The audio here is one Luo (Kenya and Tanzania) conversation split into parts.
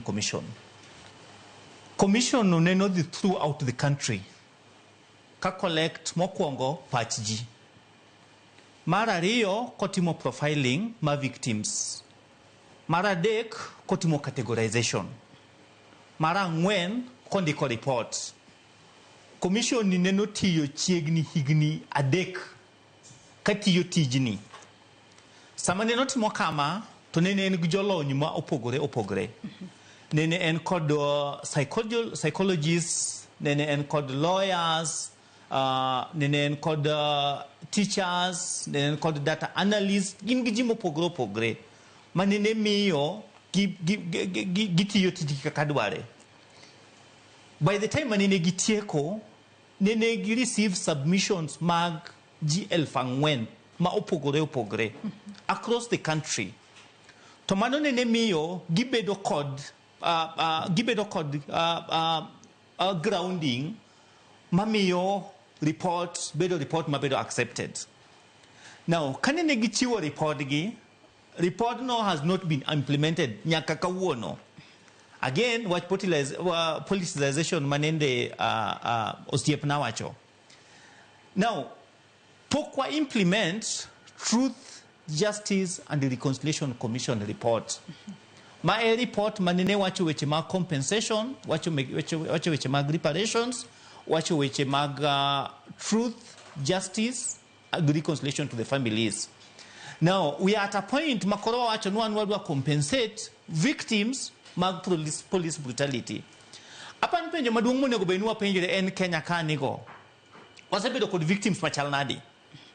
Commission. Commission no neno dhi throughout the country ka collect mokwongo pach ji. Mar ariyo kotimo profiling ma victims. Mar adek kotimo categorization. Mar ang'wen kondiko report. Commission ni neno tiyo chiegni higni 3 katiyo tijni. Sama neno timo kama to nene en gi jolony ma opogore opogore. Nene en kod psychologists, nene en kod lawyers, nene en kod teachers, nene en kod data analysts, gin gi ji mopogore opogore ma nene miyo gitiyo tijgi kaka dware. By the time manene gitieko, nene gi receive submissions mag ji 4,000 ma opogore opogore across the country. To mano nene miyo gibedo kod grounding mamiyo report bedo report mabedo accepted. Now, kanene gichiwo report gi, report no has not been implemented nyaka kawuono. Again, wach politicization manende osiepna wacho. Now, pok wa implement Truth, Justice and Reconciliation Commission report. Ma e report manene wacho weche mag compensation, wacho weche mag reparations, wacho weche mag truth, justice, and reconciliation to the families. Now, we are at a point makoro wacho ni wan wadwa compensate victims mag police brutality. Apan penjo maduong' monego bed ni wapenjre en Kenya ka nigo. Wasebedo kod victims machal nadi?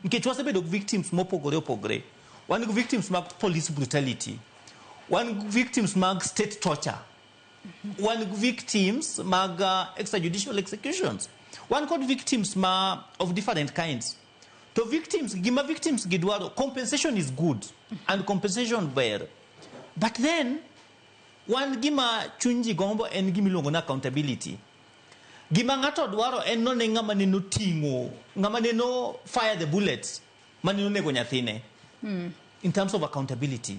Nikech wasebedo victims mopogore opogore. Wan gi victims mag police brutality. Wan gi victims mag state torture. Wan gi victims mag extrajudicial executions. Wan kod victims ma of different kinds. To victims, gima victims gidwaro, compensation is good and compensation ber. But then, wan gima chuny ji gombo en gima iluongo ni accountability. Gima ng'ato dwaro en none ng'ama neno ting'o, ng'ama neno fire the bullets, mane onego nyathine. In terms of accountability.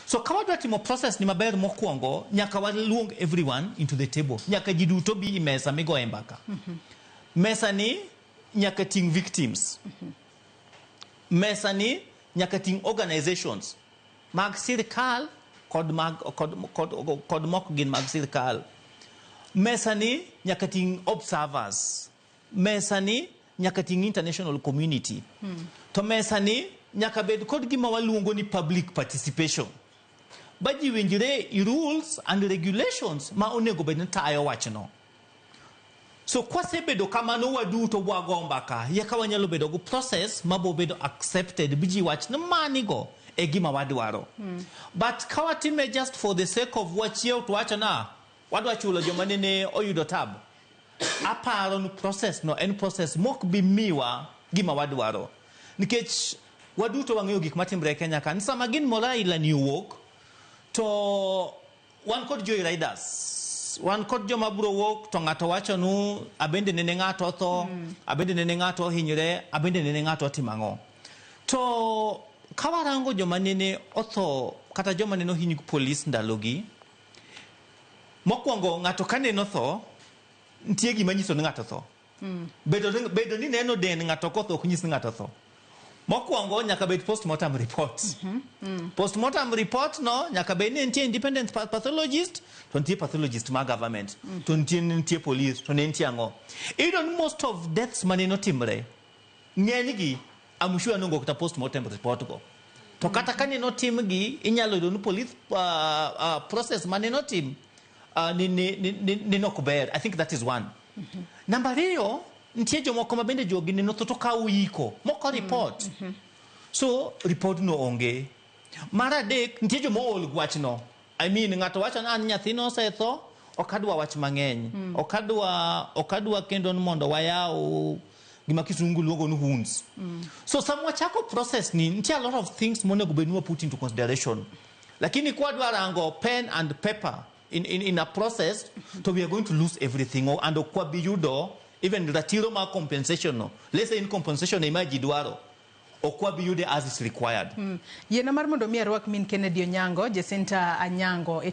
So ka wadwa timo process ni maber mokwongo, nyaka waluong everyone into the table. Nyaka ji duto bi e mesa migoye mbaka. Mesa ni nyaka ting' victims. Mesa ni nyaka ting' organizations mag sirkal kod mok gin mag sirkal. Mesa ni nyaka ting' observers. Mesa ni nyaka ting' international community. To mesa ni nyaka bed kod gima waluongo ni public participation. Ba ji winjre i rules and regulations ma onego bed ni tayo wachno. So kwasebedo kamano waduto wago mbaka, yeka wanyalo bedo go process mabo bedo accepted bi ji wach ni manigo e gima wadwaro. But ka watime just for the sake of wachiew to wacho na wadwa chulo joma nene oyudo tab. Aparo ni process no en process mok bi miwa gima wadwaro. Nikech waduto wang'eyo gik matimre e Kenya ka. Ni sama gin moro aila ni owuok, to wan kod joy riders. Wan kod joma biro wuok to ng'ato wacho nu abende nene ng'ato otho, abende nene ng'ato ohinyre, abende nene ng'ato otimo ang'o. To ka warango joma nene otho kata joma nene ohiny gi polis ndalogi, mokwongo ng'ato ka neno tho, nitie gima nyiso ni ng'ato tho. Bedo ni neno den ng'ato kotho ok nyis ni ng'ato tho. Mokwongo nyaka bed postmortem report. Postmortem report no nyaka bed ni nitie independent pathologist, to nitie pathologist mar government, to nitie police, to ne nitie ang'o. Iyudo ni most of deaths mane otimre, ng'enygi, I'm sure nongo kata postmortem report go. To kata ka neno timgi, inyalo yudo ni police process mane notim ni ok ber. I think that is one. Namba ariyo, nitie jomoko ma bende jogi neno tho to kawo iko moko report. So report no onge. Mar adek, nitie joma ool gi wachno. I mean, ng'ato wacho ni an nyathina osetho, ok adwa wach mang'eny. Ok adwa kendo ni mondo wayaw gima kisungu luongo ni wounds. So sama wachako process ni, nitie a lot of things monego bed ni wa put into consideration. Lakini kwa dwa rango pen and paper in a process, to we are going to lose everything. And ok wabi yudo even ratiro mar compensation no. Let's say in compensation ema ji dwaro. Ok wabi yude as is required. Yiena mar mondo mi arwak min Kennedy Onyango, Jacinta Anyango e